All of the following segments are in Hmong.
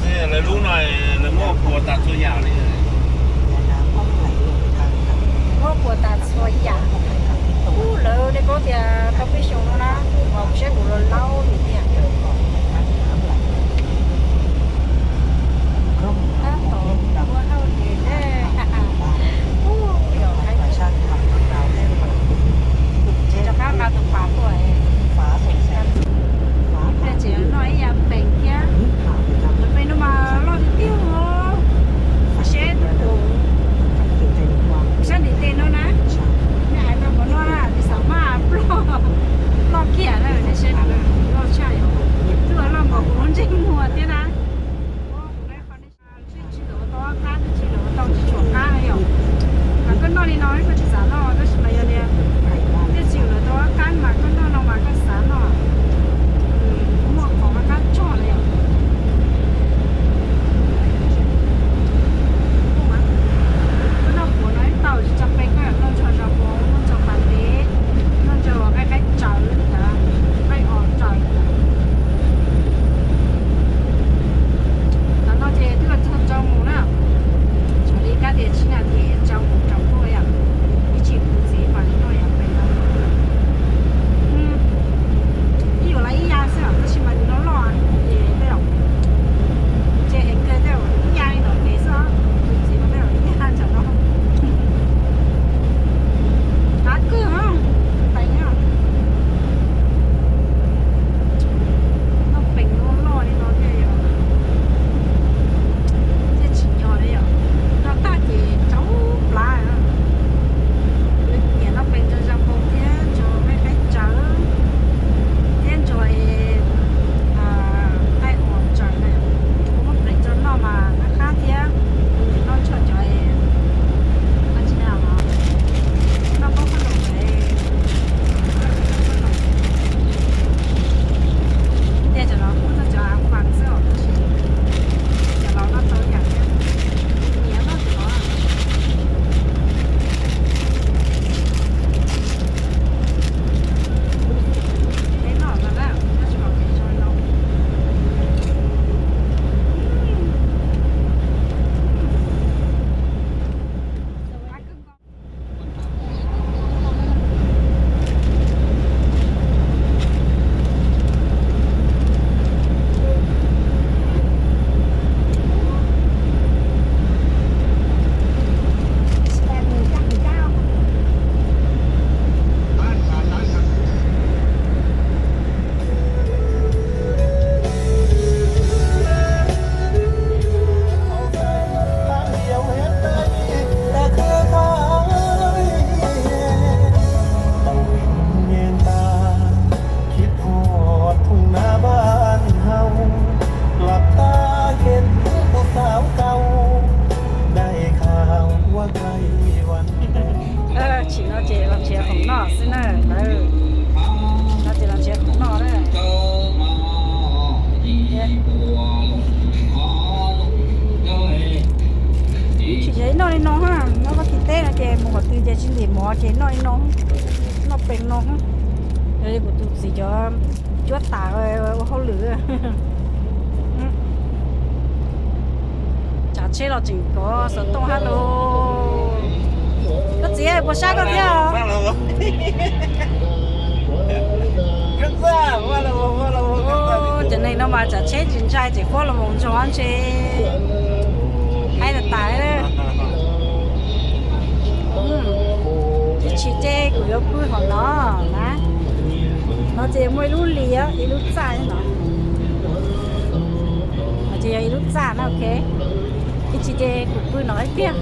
Lawv lub no lawv muab puas tas txhua yam li. Muab puas tas txhua yam. Ub, lawv li paub tias tau peb xyoos no na, mas kuv saib kuv los laub li tiag. Tab tom ua hauj lwm, ub, yog hais rov qab nqa tus pas tuaj. Ib pliag tseem noj ib yam peem thiab. Tus peem no mas loj tiag tiag os. Seb tus, sab ntiv tes no na, nej hais tau qhov no na, tus xav maj ploj, ploj kiag na, nej seb no, loj tshaj yom. Twb loj npaum kuv lub ntsej muag thiab na. Tsis tau tau qab, tsis tau tau tsis tshua qab na yom. Mas koj noj li no koj tsis xav noj, tab sis mas yog tias tej zaum lawv tau qab mas koj noj no mas koj xav noj, muaj qhov qab qab tshoj na yom. Koj noj puav no ib tau tsis tso peb, koj noj ntxuag zos puav, noj ntxuag pas ntev, noj ntxuag uas qaib qaib tsaws li ntawd, qaib os tsaws. Tam no ces twb txog tsaus mus na, tshuav li kab tias tsib nas this tsaus mus rau tuaj yom. Ib tsam kuv txiv mas noj yam pem no, ib yuav lawv ib yam xwb tab sis mas nws loj loj ces tej zaum, ces heev kawg tej zaum ib yam li ntawm kev xwb, kuv txiv mas tej zaum ib yam tsam no. Qab kawg, peem, noj peem loj loj li no thiaj yog, thiaj tsim nyog li yom. Noj tag ces tsau plab. Lawv nyiam noj peem ntxuag zos puav thiab ntxuag qaib qaib tsaws thiab ntxuag qaib os tsaws na. Kuv muab peem tso noj mas qab qab thiab, kuv nyiam noj ntxuag cov, noj koob qhob noom, tias cov no kuj noj cov a fas xwb os, tab sis cov no noj tau yam thiab, nyiam noj cov no. Peb noj no na, noj tsis pom kev zoo li no. Tsim no ces los nrhiav khoom noj xwb na lawv. No ces los nrhiav khoom noj na. Tsis nrhiav ib noj li no ha, noj koj ti teb no ces mus qhov twg ces tsis ntim mov ces noj li no, noj pees no. Yog li kuv tus txiv cov cuab tas ua hauj lwm. Tsav tsheb los tseem kov xov tooj hab lauj. Koj txiv puas sab koj thiab os? Cov neeg no mas tsav tsheb tsis ntshai tseem fuab los mus ntsoog ntshe. Haib tas tas. Ib chim ces kuv yuav pw hauv no na. No ces muaj ib lub li, ib lub txaj no. No ces yog ib lub txaj na, ok. Ib chim ces kuv pw no ib pliag.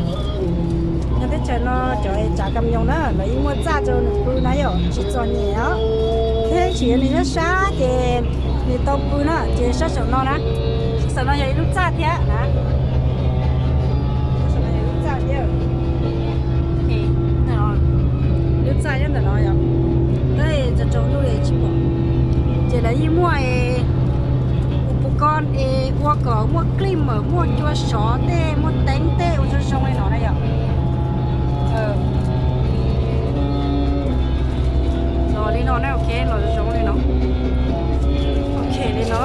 Nyob teb chaws no cov tsav kam nyoos na lawv yeej muaj txaj rau nws pw na yom, tsis txom nyem os. Thiab ib chim yog nws sab sab ces nws tau pw na, ces sab saum no na. Sab saum no yog ib lub txaj thiab na. Sab saum no yog ib lub txaj thiab. Lub txaj nyob ntawm no yom. Tab tsaus ntuj tsis pom. Ces lawv yeej muaj upakoos es ua kom muaj climate, muaj cua sov tej, muaj teeb tej ua zoo zoo li no na yom. Los li no na, ok, los zoo zoo li no. Ok li no.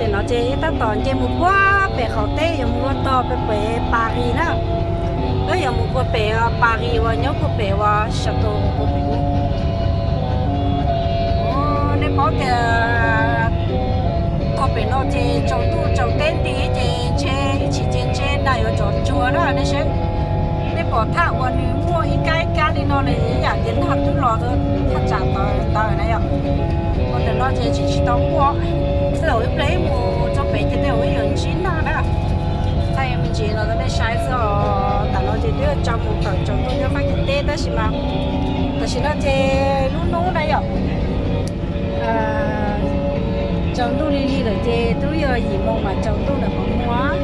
Ces no ces tab tom nce mus puag pem qaum teb yuav mus ua tog pem Paris na. Wb yuav mus puag pem Paris uas nyob puag pem uas Chateau Pompidou. Nej paub tias tog pem no ces tsaus ntuj tsaus teb nti ces ntshe ib chim ces ntshe nag yuav tsov tsuag na nej seb. Nej pom thaj uas nws muaj ib kab ib kab li no nws ib yam tias nag twb los thaj tsam tawv na yom. Ua ntawm no ces tsis tsis tau muaj. Xwb ib pliag ib mus txog pem ces tej zaum wb yuav ntsib nag na. Thaij me ntsis los rau nej saib xwb os. Tam no ces twb tsaus mus tawm tsaus ntuj nyob Fab Kis teb tab sis mas tam sim no ces lub hnub na yom, tsaus ntuj li li lawm ces twb yog yim moos mas tsaus ntuj ntawm qhov muag.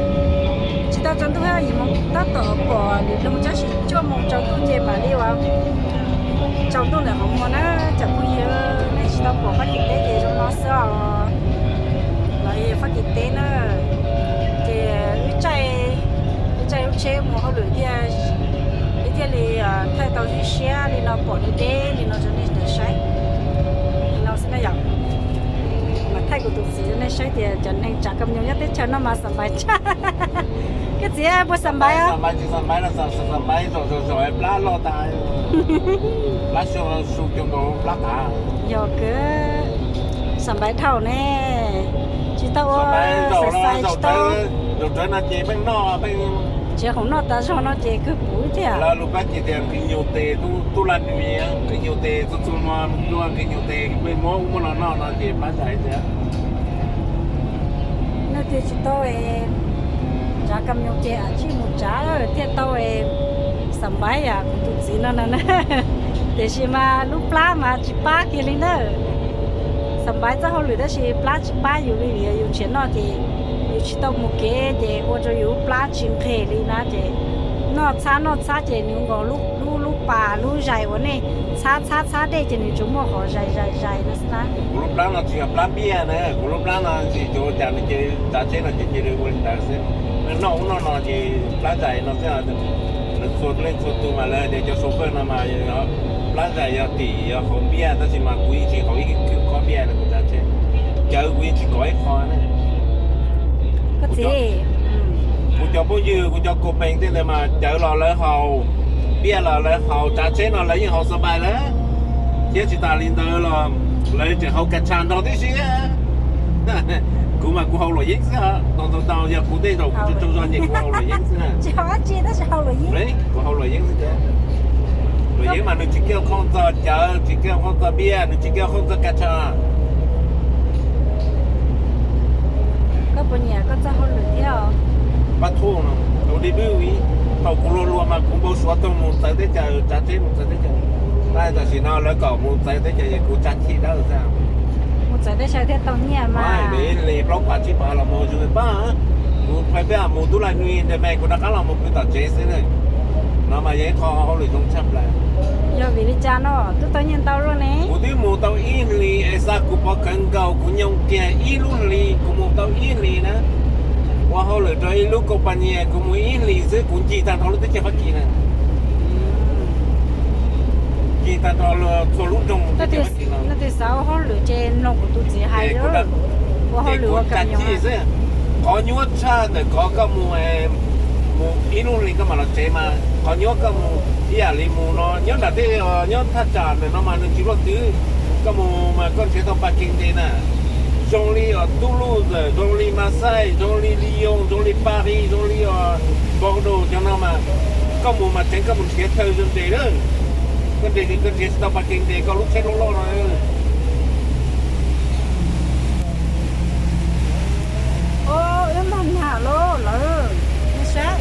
Tsis tau tsaus ntuj, yim moos tab tom pom lwm lub tab sis cuaj moos tsaus ntuj ces mam li uas tsaus ntuj ntawm qhov muag na. Cov phooj ywg, nej tsis tau pom Fab Kis teb ces zoo no xwb os. Los yog Fab Kis teb na, ces wb tsaij, wb tsaij lub tsheb mus hauj lwm thiaj, wb thiaj li thaij tau siab siab li no pom deb deb li no rau nej tau saib. Li no xwb na yom. Mas thaij kuv tus txiv rau nej saib tias cov neeg tsav kam nyoos nyob teb chaws no mas xam npais tshaj. Koj txiv, puas xam npais os? Xam npais, xam npais, plab loj tas, plab su su cov nkaus plab qav. Yog kawg, xam npais dhau ne, tsis tau ua, zaum tsis tau, zaum rawv no ces pheej noj, pheej tsis khoom noj tas zog no ces kawg puv thiab. Lawv lus Fab Kis tias nqi nyuj tes tub laj nws, nqi nyuj tes txhua txhua hmo, nqi nyuj tes pheej muab ub muab no noj no ces plab zais thiab. Nej tias tsis tau tsav kam nyoos ces tsij mus tsav thiaj tau xam npais yam kuv tus txiv no na. Tiam sis mas lub plab mas tsis pab kiag li na. Xam npais txoj hauj lwm tab sis plab tsis pab yus li, yus nrhiav noj ces yus tsis tau mus kev ces ua rau yus lub plab tsis nqes li na ces noj txhab noj txhab ces nws nkaus lub, lub pas lub zais uas nej txhab txhab txhab dej ces nws tsuas muaj qhov zais zais zais no xwb na. Kuv lub plab no tsis yog plab npiaj na, kuv lub plab no tsis cuag ua cas nws ces tsav tsheb no ces cia li ua li ntawd xwb. Noj ub noj no ces plab zais no xwb. Lawv txhua leej txhua tus mas lawv hais tias cov chauffeur no mas plab zais yog tim yog qhov npiaj tab sis mas kuv yeej tsis haus ib khob npiaj na kuv tsav tsheb. Cawv kuv yeej tsis kov ib qho na. Kuv cov phooj ywg kuv cov kos pees tej ntawd mas cawv los lawv haus, npiaj los lawv haus, tsav tsheb no lawv yeej haus xa npais lawm. Thiab tsis tas li ntawd los lawv tseem haus kas tshas nrog tib si. Kuv mas kuv haus luam yeeb xwb, tau tau tau yog kuv tej zaum kuv tsaug zog ces kuv haus luam yeeb xwb. Kuv haus luam yeeb xwb. Luam yeeb mas nws tsis kiaj khooj txog cawv, tsis kiaj khooj txog npiaj, nws tsis kiaj khooj txog kas tshas. Koj puas nyiam koj txoj hauj lwm thiab? Pab thuj no, tus dib bwj, thaum kuv luag luag mas kuv npau suav tau mus txawv teb chaws, tsav tsheb mus txawv teb chaws. Tab tam sim no lawv kom mus txawv teb chaws es kuv tsav chim dawb xwb. Mus txawv teb chaws thiaj tau nyiaj mas. Li plaub phav tsib phav los mus zoo pab. Kuv pab peb mus tub laj nug ntawd me kuv rov qab los mus pw tom tsev xwb ne. No mas yog ib qho hauj lwm zoo tshaj plaws. Yog vim li cas no twb tau nyiaj ntau luaj ne? Kuv twb mus tau ib hlis es xa kuv pov khawv nkaus kuv nyoo kiag ib lub hlis kuv mus tau ib hlis na. Ua hauj lwm rau ib lub company kuv mus ib hlis xwb kuv ncig tag nrho lub teb chaws Fab Kis na. Ncig tag nrho txhua lub nroog teb chaws Fab Kis no. Nej twb xav ua hauj lwm ces mloog kuv tus txiv hais, ua hauj lwm ua kam nyoos xwb. Qhov nyuaj tshaj ntawm kov koj mus, mus ib lub hlis koj mam los tsev mas qhov nyuaj koj mus ib yam li mus no nyob nram tej, nyob thaj tsam ntawm no mas nws tsis luaj twg. Koj mus mas koj nrhiav tau parking ntev na. Zoo li Toulouse, zoo li Marseille, zoo li Lyon, zoo li Paris, zoo li Bordeaux cov no mas koj mus mas tseev koj mus nrhiav chaw zoo nres lawm. Koj nres koj nrhiav tsis tau parking ntes koj lub tsheb loj loj no. Wb mag nag lawm lawm, nej saib.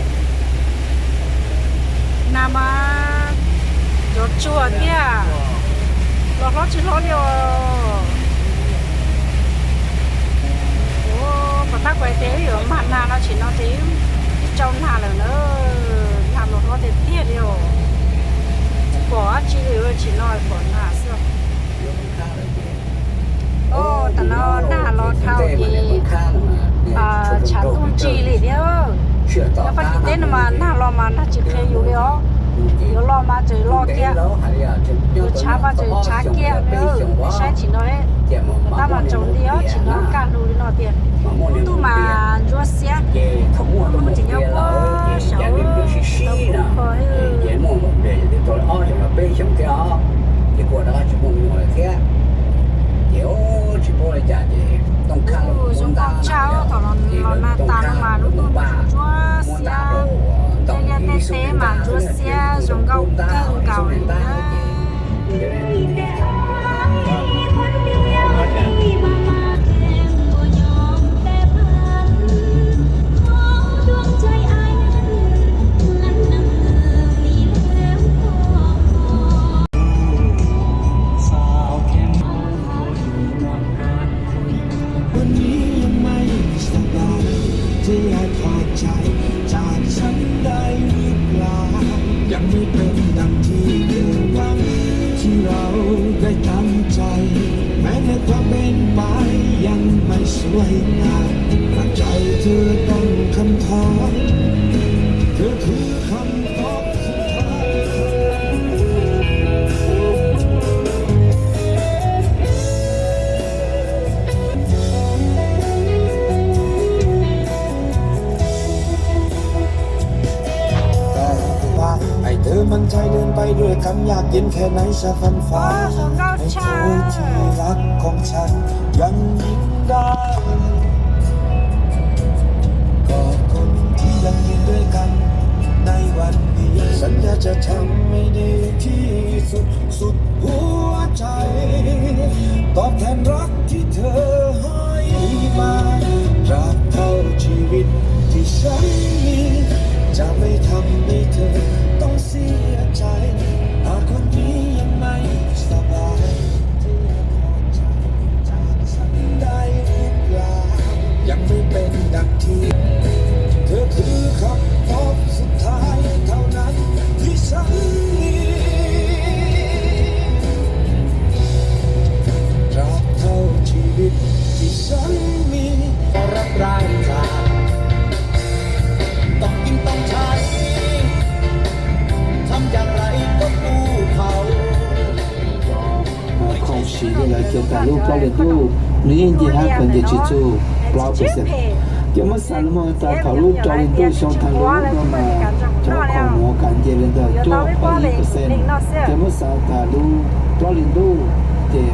Nag mas cov tsuag thiab los hlob tsis hlob li os. Ua pom tab kuv tias wb yuav mag nag no tsim no ces wb tsau nag lawm na. Nag los hlob tiag tiag li os. Tsis pom dab tsi li, tsim no pom nag xwb. Tam no nag los dhau ces tshav ntuj nrig li thiab. Nyob Fab Kis teb no mas nag los mas nag tsis qhia yus li os. Yuav los mas tseem los kiag, yuav tshav mas tseem tshav kiag. Nej saib tsim no, tab mas tsaus nti os, tsim no kaj lug li no tiag. Muaj ntuj mas ntsuab xiab, ces thaum muaj ntuj tsis nyob puag saud, tau kuv kho ces muaj npe ces twb rau ob xyoos los peb xyoos thiab os, ces kuj rov qab tsis muaj me nyuam lawm thiab. Ces tsis paub li cas ces Tooj Khab los muab ntab tshaj, thaum los nag tas no mas lub ntuj ntsuab xiab, tej liaj tej teb mas ntsuab xiab zoo nkauj kawg nkaus li.วันนี้ยังไม่สบาย เธออยากถอดใจจากฉันได้หรือเปล่า ยังไม่เป็นดังที่เธอหวัง ที่เราได้ตั้งใจ แม้ในความเป็นไปยังไม่สวยงาม แต่ใจเธอตั้งคำถาม เธอคือคำตอบสุดท้าย แต่ว่าให้เธอมั่นใจเดินไปด้วยกัน ยากเย็นแค่ไหนจะฟันฝ่า ให้เธอที่รักของฉันยังยิ้มได้ ก็คนที่ยังยืนด้วยกันในวันนี้ สัญญาจะทำให้ดีที่สุด สุดหัวใจ ตอบแทนรักที่เธอให้มา ตราบเท่าชีวิตที่ฉันมี จะไม่ทำให้เธอต้องเสียใจ หากวันนี้ยังไม่สบาย เธออยากถอดใจจากฉันได้หรือเปล่า ยังไม่เป็นดังที่ เธอคือคำตอบสุดท้ายเท่านั้นที่ฉันมี ตราบเท่าชีวิตที่ฉันมี ก็รับร่างกาย ต้องกินต้องใช้ ทำอย่างไรก็กู้เขา Khoom sim li lawv ces thaum lub plaub hlis ntuj nws yeej nce hab kawg, nce tsis txug plaub percent. Ces muab xav los mus tas thaum lub rau hli ntuj xyoo thaum lub no mas cov khoom mus kam nce li ntawm cuaj point ib percent. Ces muab xav tas lub plaub hlis ntuj ces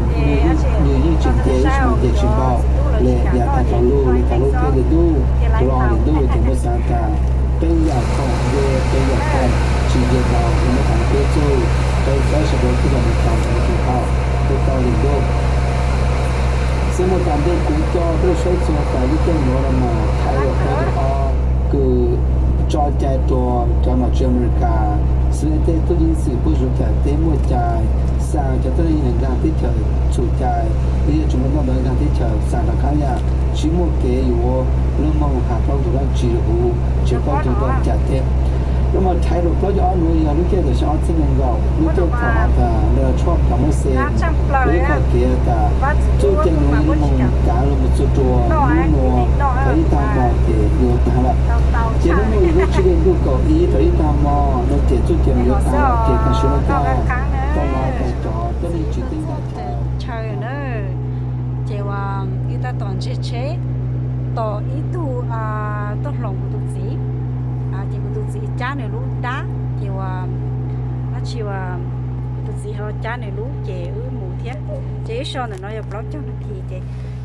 nws yeej tsis nce, nws nce tsis npaum li yav thaum lub, li thaum lub peb hlis ntuj, lub ob hlis ntuj ces muab xav tas peb yam khoom nce, peb yam khoom tsis nce ntau, ces muab tas peb txug peb txhiab sawv daws twb los mus tau ntawd tsis tau, peb plaub hlis ntuj. Xwb muaj tas ntej kuv coj peb saib txog tas lub caij nuav no mas Thaib ua peb ob kws tso cai rua cov nom tswv Amelikas xwb, tej tub ceev xwm puab zuv cai teb muaj cai xa cov tuab neeg nkaag teb chaws txhum cai, yog tsis muaj noj ntawd nkaag teb chaws xa rov qaab yam tsis muaj kev yuav lub moog has plaub ntug dlaab tsi rua huv, tsis paub tug dlaab cai teb. Lub mas Thaib lub plaub caug ob nuav yog lub caij thaum xyoo ob txhiab neeg nkaum, lub caij thaum tas Donald Trump cov muaj xeem, lub qhov kev tas txuj cai nuav yog lub moog kaav lug mus txug rua nub nuav, thaum ib taag mo ces yuav taag lawm. Ces lub nuav yog lub tsib hli ntuj kaum ib, thaum ib taag mo no ces txuj cai nuav yuav taag lawm, ces taag sim nuav tas tau los tas cov tuab neeg tsim teb nkaus chaw na. Ces ua ib tab tom ntseg tsheb tos ib tug tuaj hloov kuv tus txiv, ces kuv tus txiv cab nws lub dab, ces ua dab tsi ua kuv tus txiv ho cab nws lub ces wb mus thiab. Ces wb so ntawm no yog plaub caug nas this ces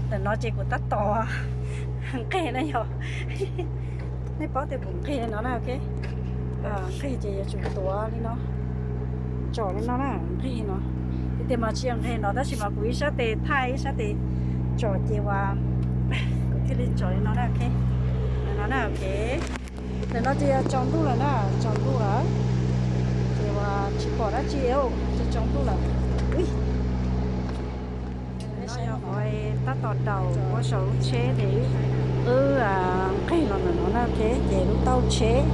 ntawm no ces kuv tab tom nqeg na yog. Nej paub tias kuv nqeg li no na, ok. Nqeg ces yuav tsum tuav li no, tsom li no na, nqeg no. Tiag tiag mas tsis yog nqeg no tab sis mas kuv ib sab tes thaij ib sab tes tsom ces ua kuv thiaj li tsom li no na, ok. Li no na, ok. Ntawm no ces yog tsaus ntuj lawm na, tsaus ntuj lawm. Ces ua tsis pom dab tsi, ces tsaus ntuj lawm. Tab tom daus ua saum lub tsheb ces wb nqeg los ntawm no na, ok, ces lub tauj tsheb,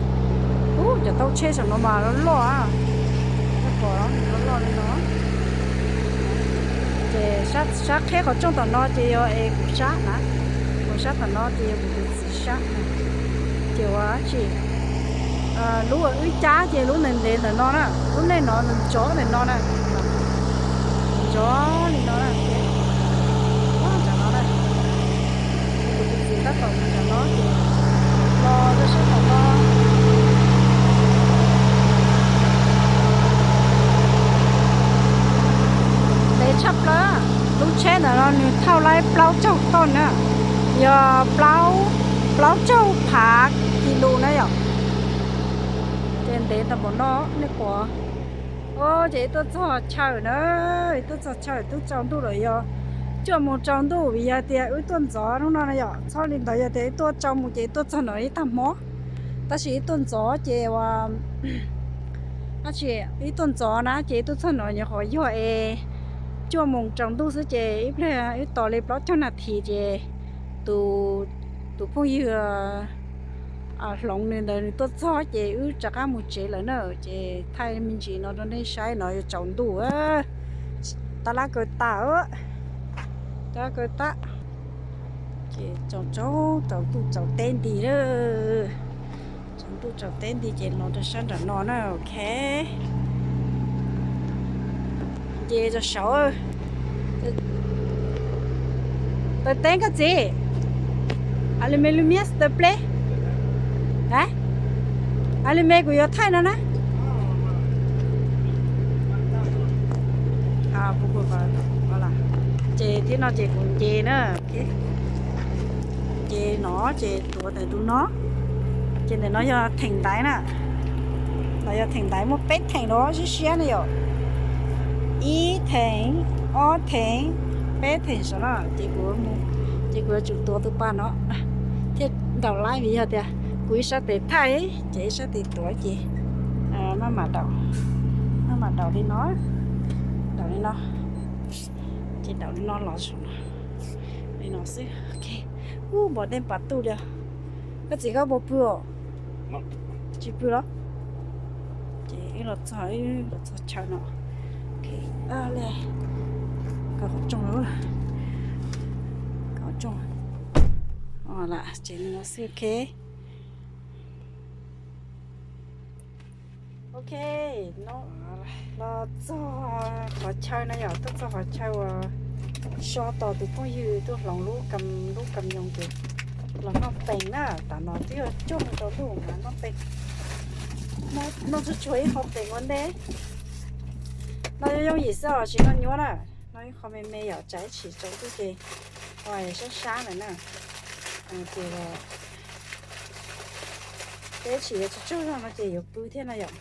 ub, cov tauj tsheb saum no mas loj loj, pom loj loj li no. Ces sab qheb qhov rooj tom no ces yog es kuv sab na, kuv sab tom no ces yog kuv tus txiv sab na. Ces ua dab tsi, lub uas wb cab ces lub ntev ntev ntawm no na, lub nej no nws ntov ntawm no na, ntov li no na, ntawm no na. Kuv tus txiv tab Los rau sab tom no. Ntev tshaj plaws, lub tsheb ntawm no nws thauj laib plaub caug toj na, yog plaub, plaub caug phav kis lus na yom. Ces ntev tau npaum no nej pom. Ces wb tuaj txog chaw na, wb tuaj txog chaw twb tsaus ntuj lawm, yog cuaj moos tsaus ntuj vim yog tias wb tuaj ntxov hnub no na yom. Txhob li ntawd yog tias wb tuaj tsaus moos ces wb tuaj txog no ib tag hmo, tab sis wb tuaj ntxov ces ua, tab sis wb tuaj ntxov na ces wb tuaj txog no nyuam qhuav yog es cuaj moos tsaus ntuj xwb ces ib pliag wb tos li plaub caug nas this ces tus, tus phooj ywg hloov nws ntawd nws tuaj txog ces wb rov qab mus tsev lawm na. Ces thaij me ntsis no rau nej saib, no yuav tsaus ntuj, tab lab kaw tas, tab lab kaw tas. Ces tsaus, tsaus, tsaus ntuj tsaus teb nti lawm. Tsaus ntuj tsaus teb nti ces los rau sab nram no na, ok. Nce rau saud. Taws teeb koj txiv. Allumez la lumière, s'il te plaît. Hả? Allumez, kuv yuav thaij no na. Ces thiab no ces kuv nce na. Nce no ces tuav ntawm tus no. Ces ntawm no yog theem ntaiv na. No yog theem ntaiv, muaj peb theem no siab siab na yom. Ib theem, ob theem, peb theem saum no. Ces kuv, ces kuv yuav tsum tuav tus pas no thiaj ntaus laib vim yog tias kuv ib sab tes thaij ces ib sab tes tuav ces maj mam daus, maj mam daus li no, daus li no. Ces daus li no los saum no, li no xwb. Ok. Ub, npog dej pas tuj li. Koj txiv, koj puas pw os? Tsis pw los? Ces wb los txog, wb los txog chaw no. Ok, kaw qhov rooj, kaw qhov rooj. Lam tsev li no xwb, ok. Ok, no los txog qhov chaw no yom, tuaj txog qhov chaw uas so tos tus phooj ywg tuaj hloov lub kam, lub kam nyoos ces los noj pees na. Tam no twb yog cuaj moos tsaus ntuj mas noj pees, noj tsuag tsuag ib qho pees ua ntej. Noj yooj yooj yim xwb os, tsis noj nyuaj na. Noj ib qho me me yom, tsam ib chim tsaus ntuj ces sab sab lawm na. Ces peb ib chim yuav tsaug zog no ces yuav pw thiab no yom.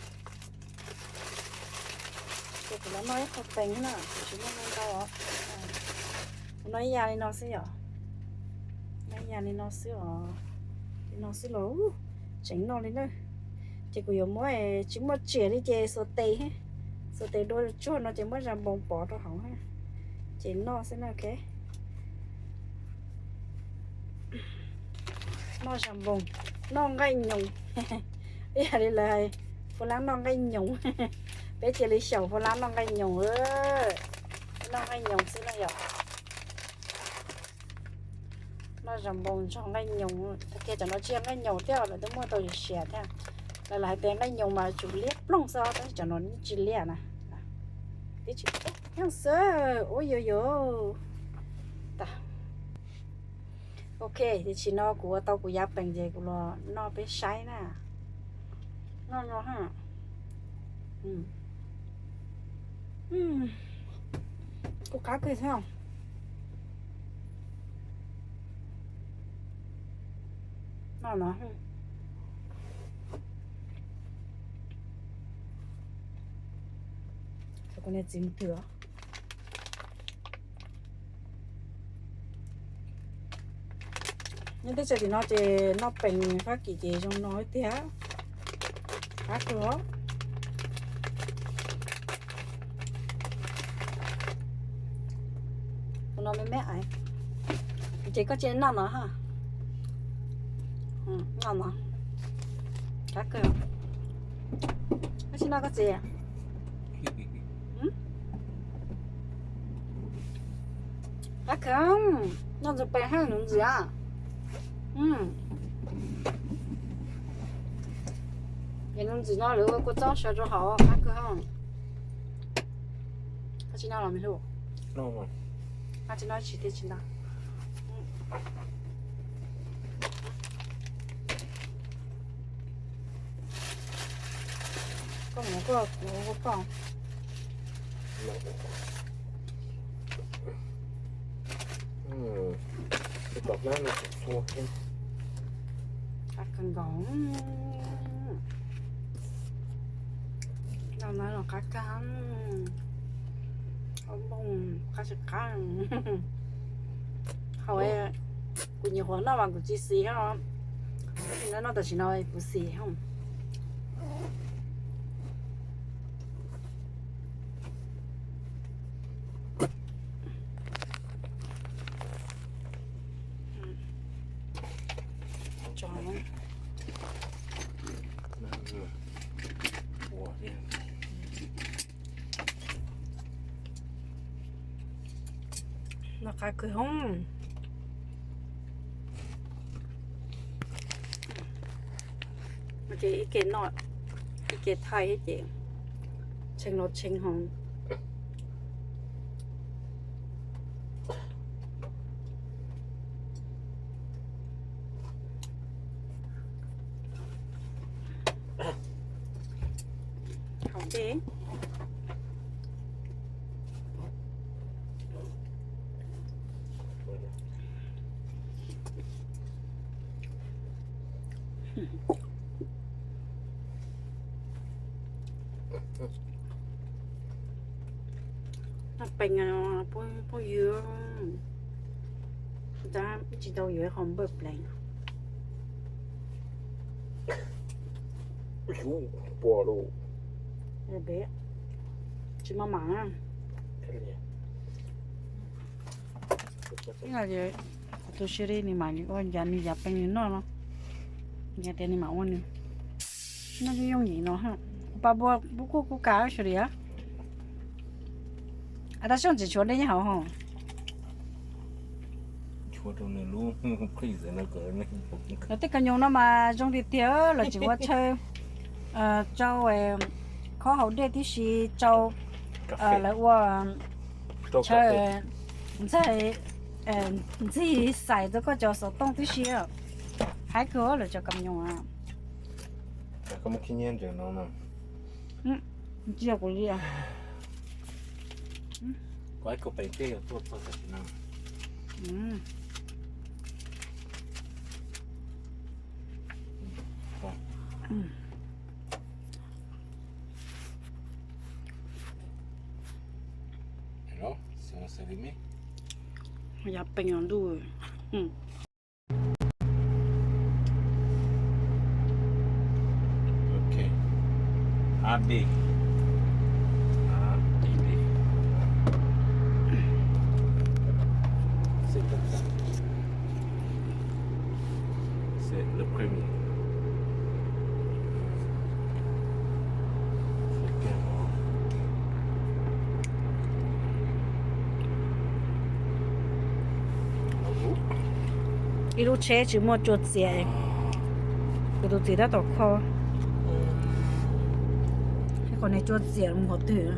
Ces kuv los noj ib qho pees na, kuv tsis noj ntau os. Kuv noj ib yam li no xwb yom. Noj ib yam li no xwb os. Li no xwb los tseem noj li na. Ces kuv yuav muab, tsis muaj tsiam li ces xuas tes, xuas tes dua tsuag no ces muab zas npoos pov rau hauv, ces noj xwb na, ok. Noj zas npoos, noj nqaij nyoos. Ib yam li lawv hais, Fu Lab noj nqaij nyoos. Peb cia li xyaum Fu Lab noj nqaij nyoos, noj nqaij nyoos xwb na yom. Noj zas npoos nrog nqaij nyoos, tag kiag cov no tsis yog nqaij nyoos thiab, lawv twb muaj tau siav siav thiab. Lawv hais tias nqaij nyoos mas tsum liab ploog xwb, tab sis cov no yeej tsis liab na. Twb tsis liab xwb, ua yuav yuav. Ok, tiam sis no kuv ua tau kuv yav pees ces kuv los noj peb saib na. Noj no ha. Kuj qab kawg thiab. Noj no. Kuv niag txiv mus twg os? Nyob teb chaws tim no ces noj pees Fab Kis ces zoo no tiag. Qab kawg os. Tus no me me aiv. Ces koj cia noj no ha. Noj no. Qab kawg. Koj tsis noj koj txiv? Qab kawg. Noj ntxuag pees haj nuv ntxiv a. Ces nuv ntxiv no lawv ua kua txob sawv rau hauv, qab kawg. Koj tsis noj los me hlub? Koj tsis noj tsis tias tsis noj. Kuv ua koj. Tus tom hlab no txhua thiab. Qab kawg nkaus. No no los qab kawg. Ua nplooj qab tsis qab. Hau, kuv nyuam qhuav noj mas kuv tsis xis os. Tab sis no noj tam sim no kuv xis os. Noj qab kawg hoob. Ces ib ke noj ib ke thaij thiab ces tshee los tshee hov. Haus dej. Noj pees phooj ywg, tab tsis tau yuav qhov npawj pleev. Pom lawm, tsis maj mam. Kuv tus series nws mam li ua ncav nws yav pees nws noj no, ncav tias nws mam ua nws noj yooj yim no. Kuv pab pub kuj kuj kav series. Tab sis tseem tshuav dej nyob hauv hos. Lawv tej kav nyoos no mas zoo tiag tiag, lawv tseem ua chaw tsau khob haus dej tib si, tsau lawv ua chaw ntxig, ntxig xais rau koj cov xov tooj tib si. Haib kawg lawv cov kav nyoos. Tsis yog kuv li. Yav pees ntuj. Ib lub tsheb tsis muaj tsua txias, kuv tus txiv tab tom kho. Qhov no tsua txias mus qhov twg?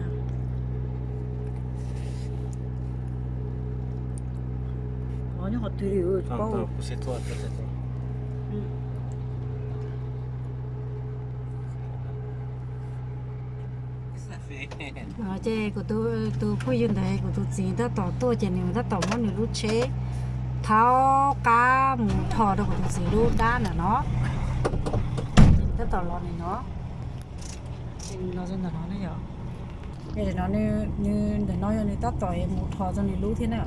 Nyob qhov twg paub. Ces kuv tus phooj ywg ntawd kuv tus txiv tab tom tuaj ces nws tab tom muab nws lub tsheb thaub qab mus rho rau kuv tus txiv lub dab ntawm no. Tab tom los nim no, ces nws los ntawm no ne yom. Ces no nws ntawm no yog nws tab tom mus rho rau nws lub thiab na.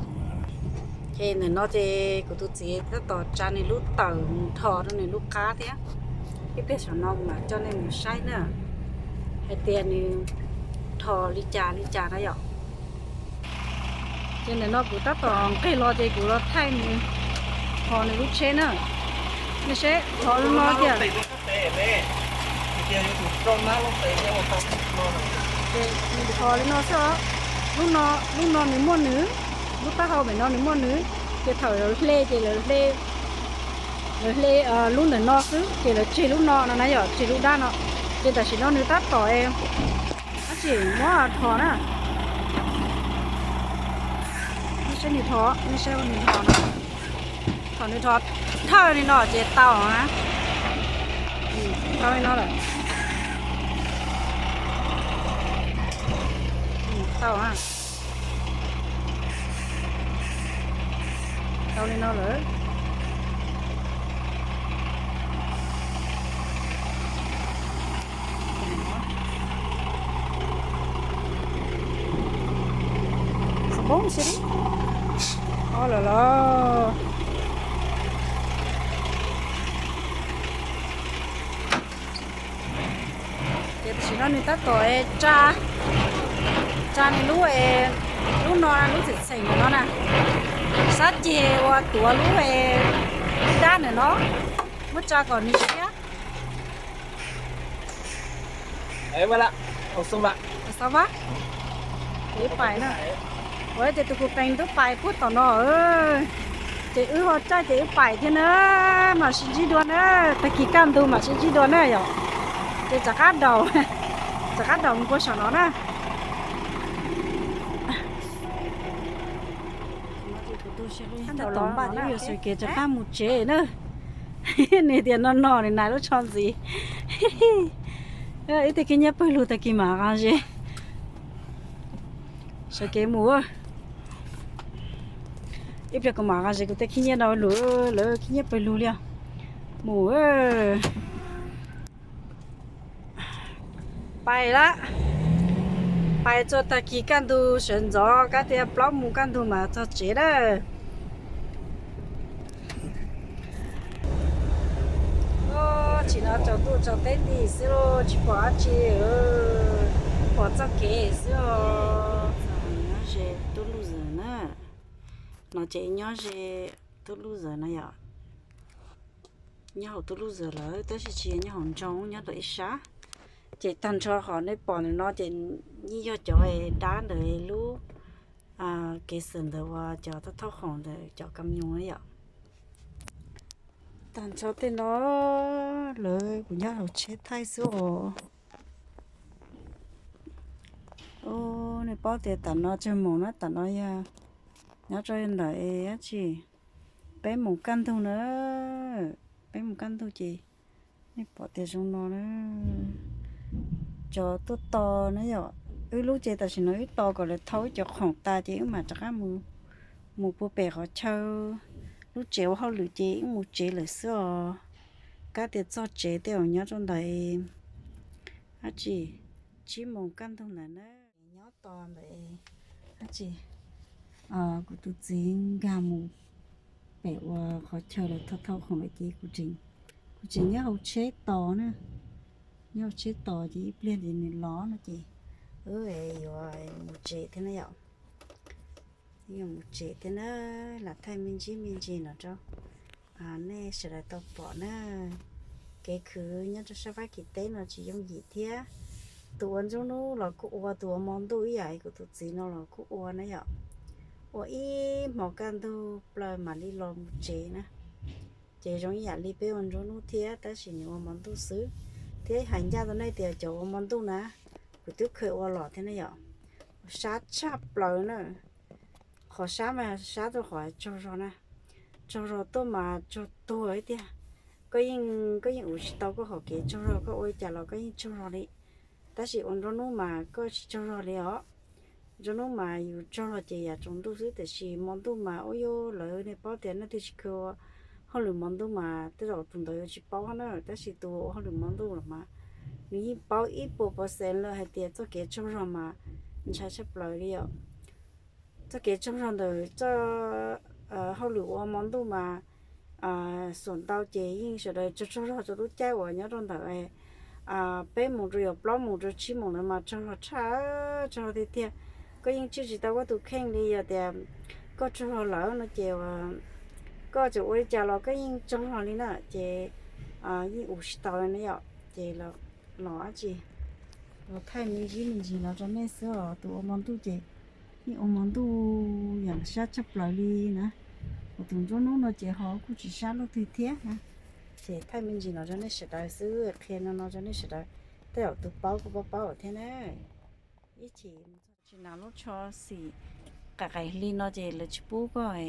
Ces ntawm no ces kuv tus txiv tab tom tsa nws lub tawm mus rho rau nws lub qab thiab. Ib pliag saum no kuv mam coj nej mus saib na, hais tias nws rho li cas li cas na yom. Ces ntawm no kuv tab tom nqeg los ces kuv los thaij nws, rho nws lub tsheb na. Nej seb rho li no tiag. Ces nws rho li no xwb os. Lub no, lub no nws muaj nws, lub taub hau pem no nws muaj nws. Ces thaum lawv hle ces lawv hle, lawv hle lub ntawm no xwb ces lawv tseg lub no no na yom, tseg lub dab no. Ces tam sim no nws tab tom dab tsi muab rho na. Nej saib nws rho, nej saib nws rho no. Thaum nws rho thawj li no ces tau na. Tau li no lawm. Tau, tau li no lawm. Xov poob xwb. O lawm los. Ces tam sim no nws tab tom tsa, tsa nws lub, lub no, lub txheem txheem ntawm no na. Sab ceg uas tuav lub dab ntawm no, muab tsa kom nws siab. Xov vab, ib pais na. Ua ces tus kuv pees twb pais puag tom no, ces wb ho caij ces wb pais thiab na. Mam sib ntsib dua na, tag kis kaj ntug mam sib ntsib dua na yom. Ces rov qab daus, rov qab daus mus puag saum no na. Tab tom npaj ces wb yuav sawv kev rov qab mus tsev na. Nws tias no no nws nais lub tsho ntxiv. Ib tug khib nyiab pawg lug tag kis mam nqa ze. Sawv kev mus. Ib pliag kuv mam nqa ze kuv tej khib nyiab no lug, lawv khib nyiab pawg lug li os. Mus. Pais lawm, pais txog tag kis kaj ntug sawv ntxov kab tias plaub moos kaj ntug mas txog tsev lawm. Tsim no tsaus ntuj tsaus teb nti xwb los tsis pom dab tsi, pom txoj kev xwb os. Nyob ze tub lub zam na, no ces nyob ze tub lub zam no yom. Nyob hauv tub lub zam lawm tab sis tsis yog nyob hauv nroog, nyob rau ib sab. Ces tag nrho qhov nej pom ntawm no ces yeej yog cov dab ntawm lub kev xwm ntawd uas cov thauj thauj khoom ntawm cov kam nyoos na yom. Tag nrho tej no lawv kuv nyob hauv tsheb thaij xwb os. Nej paub tias tam no tsawg moos na, tam no yog nyob rau ntawm dab tsi, peb moos kaj ntug na, peb moos kaj ntug ces nej pom tias zoo no na. Cov tuaj tos na yom, wb lub ces tam sim no wb tos kom lawv thau wb cov khoom tas ces wb mam rov qab mus, mus puag pem qhov chaw lub tsev ua hauj lwm ces wb mus tsev lawm xwb os. Kab tias txog tsev tej zaum nyob rau ntawm dab tsi, tsib moos kaj ntug ntawd na. Nyob tos ntawm dab tsi, kuv tus txiv nkag mus pem ua qhov chaw lawv thau thau khoom lawm ces kuv tseem nyob hauv tsheb tos na. Nyob hauv tsheb tos ces ib pliag ces nws los no ces wb yuav mus tsev thiab na yom. Yuav mus tsev thiab na, lam thaij me ntsis me ntsis no rau nej sawv daws tau pom na. Kev khwv nyob rau sab Fab Kis teb no tsis yooj yim thiab. Tus ua nruab hnub los kuj ua, tus ua hmo ntuj ib yam li kuv tus txiv no los kuj ua na yom. Ua ib hmo kaj ntug plaws mam li los mus tsev na. Ces zoo ib yam li peb ua nruab hnub thiab tab sis nws ua hmo ntuj xwb. Thiab hais ncaj rau nej tias cov ua hmo ntuj na, kuv twb kheev ua los thiab na yom. Sab tshaj plaws na. Qhov sab mas sab rau qhov tsaug zog na. Tsaug zog tuaj mas tsaug tuag ib tiag. Koj yeej, koj yeej ua tsis tau koj hom kev tsaug zog, koj ua li cas los koj yeej tsaug zog li. Tab sis ua nruab hnub mas koj tsis tsaug zog li os. Nruab hnub mas yus tsaug zog ces yam tsaus ntuj xwb, tiam sis hmo ntuj mas ua yus lawv nej paub tias nej twg tsis kheev ua hauj lwm hmo ntuj mas tej zaum tus ntawd yuav tsis paub na, tab sis tus ua hauj lwm hmo ntuj los mas nws yeej paub ib puas pov xees lawm hais tias txoj kev tsaug zog mas ntshai tshaj plaws li os. Txoj kev tsaug zog ntawm txoj hauj lwm ua hmo ntuj mas xuam ntau ces yeej sawv daws tsaug tsaug zog rau lub caij uas nyob rau ntawm peb moos rau yog plaub moos rau tsib moos ntawd mas tsaug zog tshaj, tsaug zog tiag tiag. Koj yeej tswj tsis tau koj tus kheej li, yog tias koj tsaug zog lawm no ces koj tseem ua li cas los koj yeej tsaug zog li na, ces yeej ua tsis tau na yom. Ces los dab tsi, los thaij me ntsis me ntsis no rau nej xwb os. Tus ua hmo ntuj ces yeej ua hmo ntuj yam sab tshaj plaws li na. Kuv tus nruab hnub no ces ho kuj tsis sab luaj twg thiab na. Ces thaij me ntsis no rau nej sawv daws xwb, qhia no no rau nej sawv daws, tej zaum tus paub kuj paub paub thiab na. Ib chim tsis hnav lub tsho xim qais qais hli no ces lawv tsis pub koj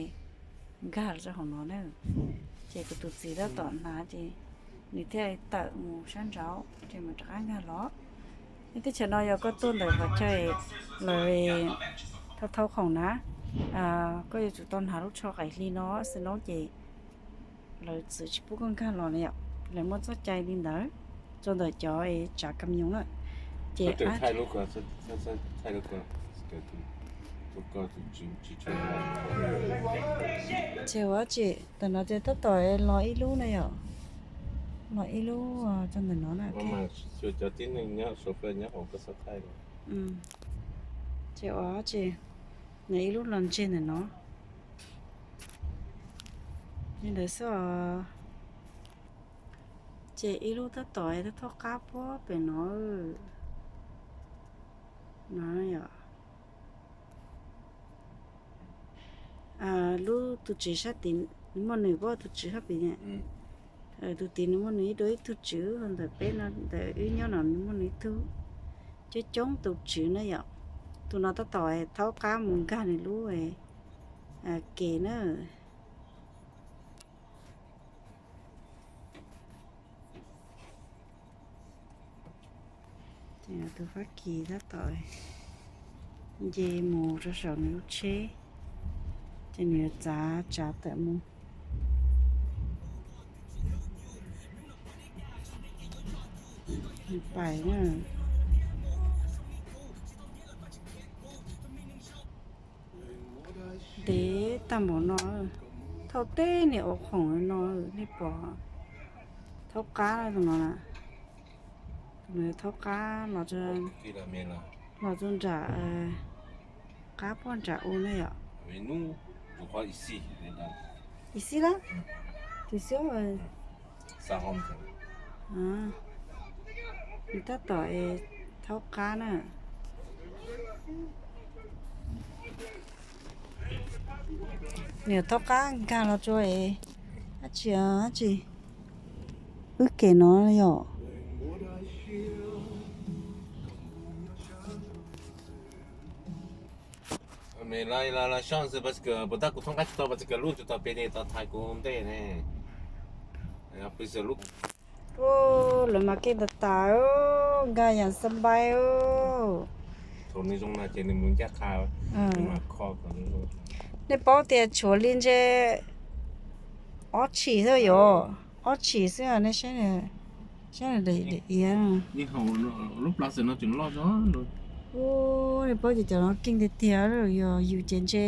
nkag rau hauv no na. Ces kuv tus txiv tab tom hnav ces nws thiaj tawm mus sab nraud ces mus rov qab nkag los. Teb chaws no yog koj tuaj ntawm qhov chaw lawv thau thau khoom na, koj yuav tsum tau hnav lub tsho qaim hli no, xwb no ces lawv txawm tsis pub koj nkag los na yom. Lawv muaj txoj cai li ntawd rau ntawm cov tsav kam nyoos na. Ces ces ua tsi, tam no ces tab tom los ib lub na yom, los ib lub rau ntawm no na. Ces ua tsi, nws ib lub los ntseg ntawm no li ntawd xwb os. Ces ib lub tab tom tab thaub qab puag pem no, no yom. Lub tus tsev sab tid nws muaj nws, pom tus tswv hab pem, tus tid nws muaj nws ib dua ib tug tswv, ho ntawm peb no ntawm wb nyob no nws muaj nws ib tug. Coob coob tus tswv na yom. Tus no tab tom thaub qab mus nkag nws lub ke na. Tus Fab Kis tab tom nce mus rau saum nws lub tsheb, ces nws yuav txav tsav tawm mus. Pais na. Ntev tag npaum no, thauj teb niag ua khoom no, nej pom, thaub qab tus no na, tus no thaub qab los, los rau nram qab puag nram u na yom. Ib xib lab, tus xib, nws tab tom thaub qab na. Nws thaub qab nkag los rau dab tsi, dab tsi, wb kem no yom. Puas tab kuv thoob qab tsis tau, puas tsis kawg lub tsis tau pem ne, tau thaiv kuv ntej ne. Lawv mas keej tas tas, nkag yam xa npai. Nej paub tias tshuav li ntshe ob tshim xwb yom, ob tshim xwb nej saib, saib daim iav. Nej paub ces cov no keej tiag tiag, yog yus ces ntshe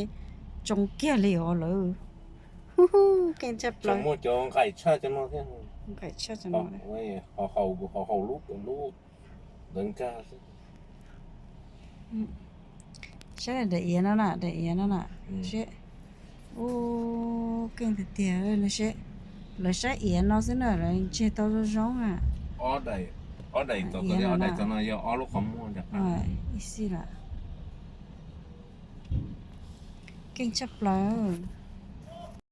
tsoo kiag li os lawm. Keej tshaj plaws. Nqaim tshaj, nqaim tshaj, ho haus lub lub ntawd nkag. Saib daim iav no na, daim iav no na. Seb, ub, keej tiag tiag. Lawv saib iav no xwb na, lawv ntseg tau zoo zoo na. Ob daim, ob daim tom no yog ob lub qhov muag. Ib xib lawm. Keej tshaj plaws.